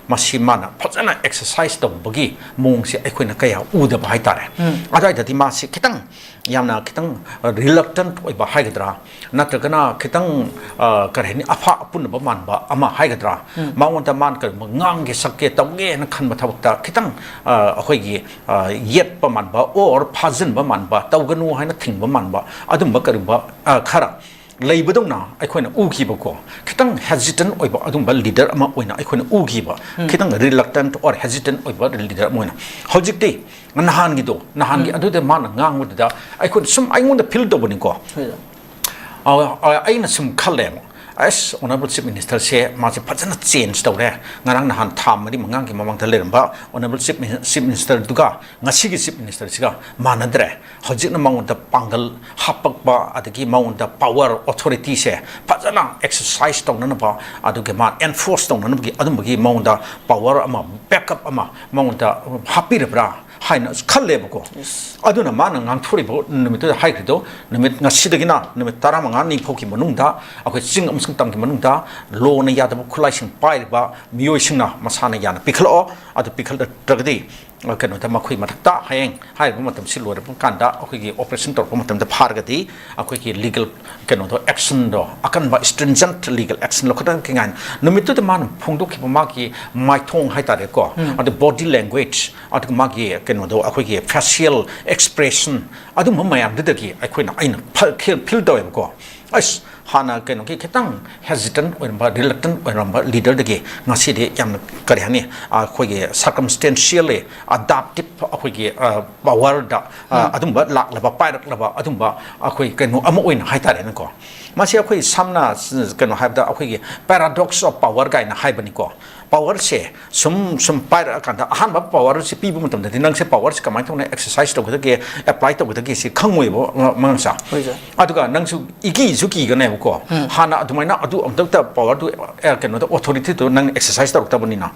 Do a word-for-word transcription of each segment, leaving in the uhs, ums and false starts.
ꯃꯁꯤ ꯃꯥꯅ ꯐꯖꯅ ꯑꯦꯛꯁꯔꯁꯥꯏꯁ ꯇꯧꯕꯒꯤ ꯃꯑꯣꯡꯁꯦ ꯑꯩꯈꯣꯏꯅ ꯀꯌꯥ ꯎꯗꯕ ꯍꯥꯏꯇꯥꯔꯦ꯫ ꯑꯗꯨꯋꯥꯏꯗꯗꯤ ꯃꯥꯁꯤ ꯈꯤꯇꯪ, ꯌꯥꯝꯅ ꯈꯤꯇꯪ ꯔꯤꯂꯛꯇꯦꯟꯠ ꯑꯣꯏꯕ ꯍꯥꯏꯒꯗ꯭ꯔꯥ, ꯅꯠꯇ꯭ꯔꯒꯅ ꯈꯤꯇꯪ, ꯑ, ꯀꯔꯤ ꯍꯥꯏꯅꯤ, ꯑꯐ ꯑꯄꯨꯟꯅꯕ ꯃꯥꯟꯕ ꯑꯃ ꯍꯥꯏꯒꯗ꯭ꯔꯥ, ꯃꯉꯣꯟꯗ ꯃꯥꯅ ꯀꯔꯤꯒꯨꯝꯕ ꯉꯥꯡꯒꯦ ꯁꯛꯀꯦ ꯇꯧꯒꯦꯅ ꯈꯟꯕ ꯊꯕꯛꯇ ꯈꯤꯇꯪ, ꯑ, ꯑꯩꯈꯣꯏꯒꯤ, ꯑ, ꯌꯦꯠꯄ ꯃꯥꯟꯕ ꯑꯣꯔ ꯐꯥꯖꯤꯟꯕ ꯃꯥꯟꯕ, ꯇꯧꯒꯅꯨ ꯍꯥꯏꯅ ꯊꯤꯡꯕ ꯃꯥꯟꯕ, ꯑꯗꯨꯝꯕ ꯀꯔꯤꯒꯨꯝꯕ, ꯑ, ꯈꯔ ꯂꯩꯕꯗꯧꯅ ꯑꯩꯈꯣꯏꯅ ꯎꯈꯤꯕꯀꯣ꯫ ꯈꯤꯇꯪ ꯍꯦꯖꯤꯇꯦꯟ ꯑꯣꯏꯕ ꯑꯗꯨꯝꯕ ꯂꯤꯗꯔ ꯑꯃ ꯑꯣꯏꯅ ꯑꯩꯈꯣꯏꯅ ꯎꯈꯤꯕ, ꯈꯤꯇꯪ ꯔꯤꯂꯛꯇꯦꯟꯠ ꯑꯣꯔ ꯍꯦꯖꯤꯇꯦꯟ ꯑꯣꯏꯕ ꯂꯤꯗꯔ ꯑꯃ ꯑꯣꯏꯅ꯫ ꯍꯧꯖꯤꯛꯇꯤ ꯅꯍꯥꯟꯒꯤꯗꯣ, ꯅꯍꯥꯟꯒꯤ ꯑꯗꯨꯗ ꯃꯥꯅ ꯉꯥꯡꯕꯗꯨꯗ ꯑꯩꯈꯣꯏꯅ ꯁꯨꯝ, ꯑꯩꯉꯣꯟꯗ ꯐꯤꯜ ꯇꯧꯕꯅꯤꯀꯣ꯫ ꯑ, ꯑ, ꯑꯩꯅ ꯁꯨꯝ ꯈꯜꯂꯦꯕ, ꯑꯁ, ꯑꯣꯅꯔꯦꯕꯜ ꯆꯤꯐ ꯃꯤꯅꯤꯁꯇꯔꯁꯦ ꯃꯥꯁꯦ ꯐꯖꯅ ꯆꯦꯟꯖ ꯇꯧꯔꯦ꯫ ꯉꯔꯥꯡ ꯅꯍꯥꯟ ꯊꯥ ꯃꯔꯤ ꯃꯉꯥꯒꯤ ꯃꯃꯥꯡꯗ ꯂꯩꯔꯝꯕ ꯑꯣꯅꯔꯦꯕꯜ ꯆꯤꯐ ꯃꯤꯅꯤ-, ꯆꯤꯐ ꯃꯤꯅꯤꯁꯇꯔꯗꯨꯒ ꯉꯁꯤꯒꯤ ꯆꯤꯐ ꯃꯤꯅꯤꯁꯇꯔꯁꯤꯒ ꯃꯥꯟꯅꯗ꯭ꯔꯦ꯫ ꯍꯧꯖꯤꯛꯅ ꯃꯉꯣꯟꯗ ꯄꯥꯡꯒꯜ ꯍꯥꯞꯄꯛꯄ, ꯑꯗꯒꯤ ꯃꯉꯣꯟꯗ ꯄꯥꯋꯔ, ꯑꯣꯊꯣꯔꯤꯇꯤꯁꯦ ꯐꯖꯅ ꯑꯦꯛꯁꯔꯁꯥꯏꯁ ꯇꯧꯅꯅꯕ, ꯑꯗꯨꯒꯤ ꯃꯥ ꯑꯦꯟꯐꯣꯔꯁ ꯇꯧꯅꯅꯕꯒꯤ ꯑꯗꯨꯝꯕꯒꯤ ꯃꯉꯣꯟꯗ ꯄꯥꯋꯔ ꯑꯃ, ꯕꯦꯛꯑꯞ ꯑꯃ ꯃꯉꯣꯟꯗ ꯍꯥꯞꯄꯤꯔꯕ꯭ꯔꯥ ꯍꯥꯏꯅ ꯈꯜꯂꯦꯕꯀꯣ꯫ ꯑꯗꯨꯅ ꯃꯥꯅ ꯉꯥꯡꯊꯣꯔꯤꯕ ꯅꯨꯃꯤꯠꯇꯨꯗ ꯍꯥꯏꯈ꯭ꯔꯤꯗꯣ, ꯅꯨꯃꯤꯠ ꯉꯁꯤꯗꯒꯤꯅ ꯅꯨꯃꯤꯠ ꯇꯔꯥꯃꯉꯥꯅꯤ ꯐꯥꯎꯒꯤ ꯃꯅꯨꯡꯗ, ꯑꯩꯈꯣꯏ ꯆꯤꯡ ꯑꯃꯁꯨꯡ ꯇꯝꯒꯤ ꯃꯅꯨꯡꯗ ꯂꯣꯅ ꯌꯥꯗꯕ ꯈꯨꯠꯂꯥꯏꯁꯤꯡ ꯄꯥꯏꯔꯤꯕ ꯃꯤꯑꯣꯏꯁꯤꯡꯅ ꯃꯁꯥꯅ ꯌꯥꯅ ꯄꯤꯈꯠꯂꯛꯑꯣ, ꯑꯗꯨ ꯄꯤꯈꯠꯂꯛꯇ꯭ꯔꯒꯗꯤ, ꯑ, ꯀꯩꯅꯣꯗ, ꯃꯈꯣꯏ ꯃꯊꯛꯇ ꯍꯌꯦꯡ ꯍꯥꯏꯔꯤꯕ ꯃꯇꯝꯁꯤ ꯂꯣꯏꯔꯛꯄ ꯀꯥꯟꯗ, ꯑꯩꯈꯣꯏꯒꯤ ꯑꯣꯄꯔꯦꯁꯟ ꯇꯧꯔꯛꯄ ꯃꯇꯝꯗ ꯐꯥꯔꯒꯗꯤ, ꯑꯩꯈꯣꯏꯒꯤ ꯂꯤꯒꯦꯜ ꯀꯩꯅꯣꯗꯣ, ꯑꯦꯛꯁꯟꯗꯣ, ꯑꯀꯟꯕ ꯏꯁꯇ꯭ꯔꯤꯟꯖꯦꯟꯠ ꯂꯤꯒꯦꯜ ꯑꯦꯛꯁꯟ ꯂꯧꯈꯠꯅꯉꯥꯏ꯫ ꯅꯨꯃꯤꯠꯇꯨꯗ ꯃꯥꯅ ꯐꯣꯡꯗꯣꯛꯈꯤꯕ ꯃꯥꯒꯤ ꯃꯥꯏꯊꯣꯡ ꯍꯥꯏꯇꯥꯔꯦꯀꯣ, ꯑꯗꯨ ꯕꯣꯗꯤ ꯂꯦꯡꯒ꯭ꯋꯦꯖ, ꯑꯗꯨꯒ ꯃꯥꯒꯤ ꯀꯩꯅꯣꯗꯣ, ꯑꯩꯈꯣꯏꯒꯤ ꯐꯦꯁꯤꯌꯦꯜ ꯑꯦꯛꯁꯄ꯭ꯔꯦꯁꯟ, ꯑꯗꯨꯝꯕ ꯃꯌꯥꯝꯗꯨꯗꯒꯤ ꯑꯩꯈꯣꯏꯅ, ꯑꯩꯅ ꯐ-, ꯐꯤꯜ, ꯐꯤꯜ ꯇꯧꯋꯦꯕꯀꯣ꯫ ꯑꯁ, ꯍꯥꯟꯅ ꯀꯩꯅꯣꯒꯤ ꯈꯤꯇꯪ ꯍꯦꯖꯤꯇꯦꯟ ꯑꯣꯏꯔꯝꯕ, ꯔꯤꯂꯛꯇꯦꯟ ꯑꯣꯏꯔꯝꯕ ꯂꯤꯗꯔꯗꯒꯤ ꯉꯁꯤꯗꯤ ꯌꯥꯝꯅ, ꯀꯔꯤ ꯍꯥꯏꯅꯤ, ꯑꯩꯈꯣꯏꯒꯤ ꯁꯔꯀꯝꯁꯇꯦꯟꯁꯤꯌꯦꯜꯂꯤ ꯑꯗꯥꯞꯇꯤꯞ, ꯑꯩꯈꯣꯏꯒꯤ, ꯑ, ꯄꯥꯋꯔꯗ, ꯑ, ꯑꯗꯨꯝꯕ ꯂꯥꯛꯂꯕ, ꯄꯥꯏꯔꯛꯂꯕ ꯑꯗꯨꯝꯕ ꯑꯩꯈꯣꯏ ꯀꯩꯅꯣ ꯑꯃ ꯑꯣꯏꯅ ꯍꯥꯏꯇꯥꯔꯦꯅꯦꯀꯣ꯫ ꯃꯁꯤ ꯑꯩꯈꯣꯏ ꯁꯝꯅ ꯁ-, ꯀꯩꯅꯣ ꯍꯥꯏꯕꯗ, ꯑꯩꯈꯣꯏꯒꯤ ꯄꯦꯔꯥꯗꯣꯛꯁ ꯑꯣꯐ ꯄꯥꯋꯔ ꯀꯥꯏꯅ ꯍꯥꯏꯕꯅꯤꯀꯣ꯫ ꯄꯥꯋꯔꯁꯦ ꯁꯨꯝ, ꯁꯨꯝ ꯄꯥꯏꯔꯛꯑꯀꯥꯟꯗ, ꯑꯍꯥꯟꯕ ꯄꯥꯋꯔꯁꯦ ꯄꯤꯕ ꯃꯇꯝꯗꯗꯤ ꯅꯪꯁꯦ ꯄꯥꯋꯔꯁꯦ ꯀꯃꯥꯏꯅ ꯇꯧꯅ ꯑꯦꯛꯁꯔꯁꯥꯏꯁ ꯇꯧꯒꯗꯒꯦ, ꯑꯦꯄ꯭ꯂꯥꯏ ꯇꯧꯒꯗꯒꯦ ꯁꯤ ꯈꯪꯉꯣꯏꯕ, ꯃ-, ꯃꯉꯥꯡꯁꯥ꯫ ꯍꯣꯏ, ꯁꯥꯔ꯫ ꯑꯗꯨꯒ ꯅꯪꯁꯨ ꯏꯀꯤꯁꯨ ꯀꯤꯒꯅꯦꯕꯀꯣ꯫ ꯍꯥꯟꯅ ꯑꯗꯨꯃꯥꯏꯅ ꯑꯗꯨ ꯑꯃꯨꯛꯇ ꯄꯥꯋꯔꯗꯨ, ꯑꯦ, ꯀꯩꯅꯣꯗ, ꯑꯣꯊꯣꯔꯤꯇꯤꯗꯣ ꯅꯪ ꯑꯦꯛꯁꯔꯁꯥꯏꯁ ꯇꯧꯔꯛꯇꯕꯅꯤꯅ꯫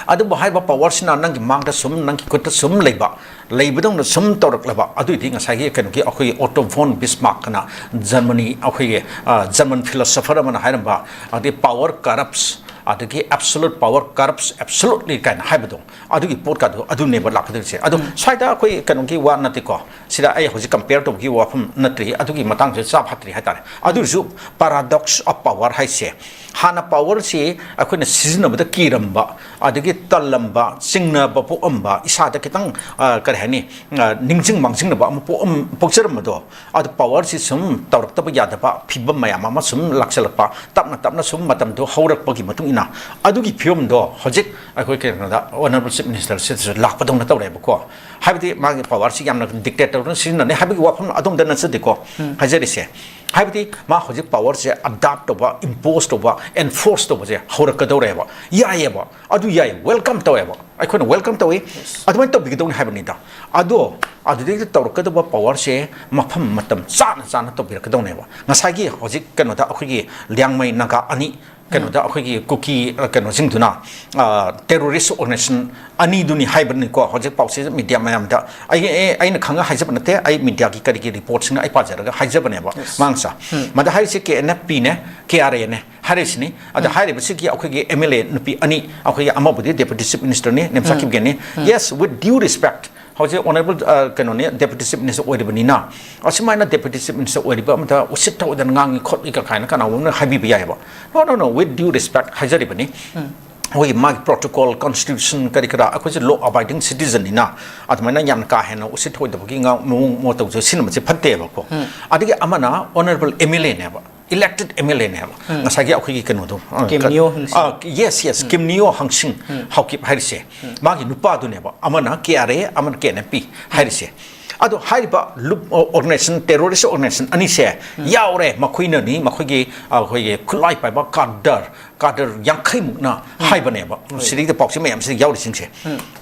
ꯑꯗꯨꯕꯨ ꯍꯥꯏꯔꯤꯕ ꯄꯥꯋꯔꯁꯤꯅ ꯅꯪꯒꯤ ꯃꯥꯡꯗ ꯁꯨꯝ, ꯅꯪꯒꯤ ꯈꯨꯠꯇ ꯁꯨꯝ ꯂꯩꯕ, ꯂꯩꯕꯗꯧꯅ ꯁꯨꯝ ꯇꯧꯔꯛꯂꯕ, ꯑꯗꯨꯏꯗꯤ ꯉꯁꯥꯏꯒꯤ ꯀꯩꯅꯣꯒꯤ, ꯑꯩꯈꯣꯏꯒꯤ ꯑꯣꯇꯣ ꯚꯣꯟ ꯕꯤꯁꯃꯥꯔꯛꯅ, ꯖꯔꯃꯅꯤ, ꯑꯩꯈꯣꯏꯒꯤ, ꯑ, ꯖꯔꯃꯟ ꯐꯤꯂꯣꯁꯣꯐꯔ ꯑꯃꯅ ꯍꯥꯏꯔꯝꯕ, ꯑꯗꯩ "Power corrupts, ꯑꯗꯒꯤ absolute power corrupts absolutely ꯀꯥꯏꯅ ꯍꯥꯏꯕꯗꯣ, ꯑꯗꯨꯒꯤ ꯄꯣꯠꯀꯗꯣ ꯑꯗꯨꯅꯦꯕ ꯂꯥꯛꯀꯗꯣꯏꯁꯦ꯫ ꯑꯗꯣ ꯁ꯭ꯋꯥꯏꯗ ꯑꯩꯈꯣꯏ ꯀꯩꯅꯣꯒꯤ ꯋꯥ ꯅꯠꯇꯦꯀꯣ, ꯁꯤꯗ ꯑꯩ ꯍꯧꯖꯤꯛ compare ꯇꯧꯕꯒꯤ ꯋꯥꯐꯝ ꯅꯠꯇ꯭ꯔꯤ, ꯑꯗꯨꯒꯤ ꯃꯇꯥꯡꯁꯦ ꯆꯥ ꯐꯠꯇ꯭ꯔꯤ ꯍꯥꯏꯇꯥꯔꯦ꯫ ꯑꯗꯨ ꯑꯣꯏꯔꯁꯨ paradox of power ꯍꯥꯏꯁꯦ, ꯍꯥꯟꯅ powerꯁꯤ ꯑꯩꯈꯣꯏꯅ ꯁꯤꯖꯤꯟꯅꯕꯗ ꯀꯤꯔꯝꯕ, ꯑꯗꯒꯤ ꯇꯜꯂꯝꯕ, ꯆꯤꯡꯅꯕ ꯄꯣꯛꯑꯝꯕ, ꯏꯁꯥꯗ ꯈꯤꯇꯪ, ꯑ, ꯀꯔꯤ ꯍꯥꯏꯅꯤ, ꯑ, ꯅꯤꯡꯁꯤꯡ ꯃꯥꯡꯖꯤꯡꯅꯕ ꯑꯃ ꯄꯣꯛꯑꯝ-, ꯄꯣꯛꯆꯔꯝꯕꯗꯣ, ꯑꯗꯨ powerꯁꯤ ꯁꯨꯝ ꯇꯧꯔꯛꯇꯕ ꯌꯥꯗꯕ ꯐꯤꯕꯝ ꯃꯌꯥꯝ ꯑꯃ ꯁꯨꯝ ꯂꯥꯛꯁꯜꯂꯛꯄ, ꯇꯞꯅ ꯇꯞꯅ ꯁꯨꯝ ꯃꯇꯝꯗꯣ ꯍꯧꯔꯛꯄꯒꯤ ꯃꯇꯨꯡ ꯏꯟꯅ, ꯑꯗꯨꯒꯤ ꯐꯤꯕꯝꯗꯣ ꯍꯧꯖꯤꯛ ꯑꯩꯈꯣꯏ ꯀꯩꯅꯣꯗ Honourable Chief Ministerꯁꯤꯗꯁꯨ ꯂꯥꯛꯄꯗꯧꯅ ꯇꯧꯔꯦꯕꯀꯣ꯫ ꯍꯥꯏꯕꯗꯤ ꯃꯥꯒꯤ powerꯁꯤ ꯌꯥꯝꯅ dictator ꯇꯧꯗꯨꯅ ꯁꯤꯖꯤꯟꯅꯅꯤ ꯍꯥꯏꯕꯒꯤ ꯋꯥꯐꯝ ꯑꯗꯣꯝꯗ ꯅꯠꯆꯗꯦꯀꯣ ꯍꯥꯏꯖꯔꯤꯁꯦ꯫ ꯍꯥꯏꯕꯗꯤ ꯃꯥ ꯍꯧꯖꯤꯛ powerꯁꯦ adopt ꯇꯧꯕ, impose ꯇꯧꯕ, enforce ꯇꯧꯕꯁꯦ ꯍꯧꯔꯛꯀꯗꯧꯔꯦꯕ꯫ ꯌꯥꯏꯌꯦꯕ, ꯑꯗꯨ ꯌꯥꯏ, welcome ꯇꯧꯋꯦꯕ, ꯑꯩꯈꯣꯏꯅ welcome ꯇꯧꯏ꯫ ꯑꯗꯨꯃꯥꯏꯅ ꯇꯧꯕꯤꯒꯗꯧꯅꯤ ꯍꯥꯏꯕꯅꯤꯗ꯫ ꯑꯗꯣ ꯑꯗꯨꯗꯩꯗ ꯇꯧꯔꯛꯀꯗꯧꯕ powerꯁꯦ ꯃꯐꯝ ꯃꯇꯝ ꯆꯥꯅ ꯆꯥꯅ ꯇꯧꯕꯤꯔꯛꯀꯗꯧꯅꯦꯕ꯫ ꯉꯁꯥꯏꯒꯤ ꯍꯧꯖꯤꯛ ꯀꯩꯅꯣꯗ ꯑꯩꯈꯣꯏꯒꯤ ꯂꯤꯌꯥꯡꯃꯩ ꯅꯥꯒꯥ ꯑꯅꯤ, ꯀꯩꯅꯣꯗ ꯑꯩꯈꯣꯏꯒꯤ ꯀꯨꯀꯤ, ꯑ, ꯀꯩꯅꯣꯁꯤꯡꯗꯨꯅ, ꯑ, terrorist organisation ꯑꯅꯤꯗꯨꯅꯤ ꯍꯥꯏꯕꯅꯤꯀꯣ꯫ ꯍꯧꯖꯤꯛ ꯄꯥꯎꯁꯦ media ꯃꯌꯥꯝꯗ ꯑꯩ, ꯑꯩ, ꯑꯩꯅ ꯈꯪꯉ ꯍꯥꯏꯖꯕ ꯅꯠꯇꯦ, ꯑꯩ mediaꯒꯤ ꯀꯔꯤꯒꯤ reportꯁꯤꯡꯅ ꯑꯩ ꯄꯥꯖꯔꯒ ꯍꯥꯏꯖꯕꯅꯦꯕ꯫ ꯃꯥꯡꯁꯥ ꯃꯗ ꯍꯥꯏꯔꯤꯁꯦ KNFPꯅꯦ, KRAꯅꯦ ꯍꯥꯏꯔꯤꯁꯤꯅꯤ꯫ ꯑꯗ ꯍꯥꯏꯔꯤꯕꯁꯤꯒꯤ ꯑꯩꯈꯣꯏꯒꯤ MLA ꯅꯨꯄꯤ ꯑꯅꯤ, ꯑꯩꯈꯣꯏꯒꯤ ꯑꯃꯕꯨꯗꯤ Deputy Chief Ministerꯅꯤ, Nemcha ꯀꯤꯞꯒꯦꯟꯅꯤ꯫ Yes, with due respect, ꯍꯧꯖꯤꯛ Honourable, ꯑ, ꯀꯩꯅꯣꯅꯤ, Deputy Chief Minister ꯑꯣꯏꯔꯤꯕꯅꯤꯅ, ꯑꯁꯨꯃꯥꯏꯅ Deputy Chief Minister ꯑꯣꯏꯔꯤꯕ ꯑꯃꯗ ꯎꯁꯤꯠ ꯊꯑꯣꯏꯗꯅ ꯉꯥꯡꯉꯤ ꯈꯣꯠꯂꯤꯒ ꯀꯥꯏꯅ ꯀꯅꯥꯒꯨꯝꯕꯅ ꯍꯥꯏꯕꯤꯕ ꯌꯥꯏꯑꯕ꯫ No, no, no, with due respect ꯍꯥꯏꯖꯔꯤꯕꯅꯤ꯫ ꯑꯩꯈꯣꯏꯒꯤ ꯃꯥꯒꯤ protocol, constitution ꯀꯔꯤ ꯀꯔꯥ, ꯑꯩꯈꯣꯏꯁꯦ law abiding citizenꯅꯤꯅ ꯑꯗꯨꯃꯥꯏꯅ ꯌꯥꯝꯅ ꯀꯥ ꯍꯦꯟꯅ ꯎꯁꯤꯠ ꯊꯑꯣꯏꯗꯕꯒꯤ ꯉꯥ-, ꯃꯑꯣꯡ ꯃꯇꯧꯁꯦ ꯁꯤꯖꯤꯟꯅꯕꯁꯦ ꯐꯠꯇꯦꯕꯀꯣ꯫ ꯑꯗꯒꯤ ꯑꯃꯅ Honourable MLAꯅꯦꯕ, elected MLAꯅꯦꯕ, ꯉꯁꯥꯏꯒꯤ ꯑꯩꯈꯣꯏꯒꯤ ꯀꯩꯅꯣꯗꯣ, ꯑ, Kimneo Hangsing꯫ ꯑ, yes, yes, Kimneo Hangsing Haokip ꯍꯥꯏꯔꯤꯁꯦ, ꯃꯥꯒꯤ ꯅꯨꯄꯥꯗꯨꯅꯦꯕ, ꯑꯃꯅ KRA, ꯑꯃꯅ KNFP ꯍꯥꯏꯔꯤꯁꯦ꯫ ꯑꯗꯣ ꯍꯥꯏꯔꯤꯕ ꯂꯨꯞ-, organisation, terrorist organisation ꯑꯅꯤꯁꯦ ꯌꯥꯎꯔꯦ, ꯃꯈꯣꯏꯅꯅꯤ ꯃꯈꯣꯏꯒꯤ, ꯑꯩꯈꯣꯏꯒꯤ ꯈꯨꯠꯂꯥꯏ ꯄꯥꯏꯕ ꯀꯥꯗꯔ, ꯀꯥꯗꯔ ꯌꯥꯡꯈꯩꯃꯨꯛꯅ ꯍꯥꯏꯕꯅꯦꯕ꯫ ꯁꯤꯗꯩꯗ ꯄꯥꯎꯆꯦ ꯃꯌꯥꯝꯁꯤꯗ ꯌꯥꯎꯔꯤꯁꯤꯡꯁꯦ꯫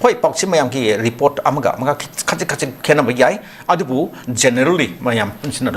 ꯍꯣꯏ, ꯄꯥꯎꯆꯦ ꯃꯌꯥꯝꯒꯤ report ꯑꯃꯒ ꯑꯃꯒ ꯈꯤ-, ꯈꯖꯤꯛ ꯈꯖꯤꯛ ꯈꯦꯠꯅꯕ ꯌꯥꯏ, ꯑꯗꯨꯕꯨ generally ꯃꯌꯥꯝꯁꯤꯅ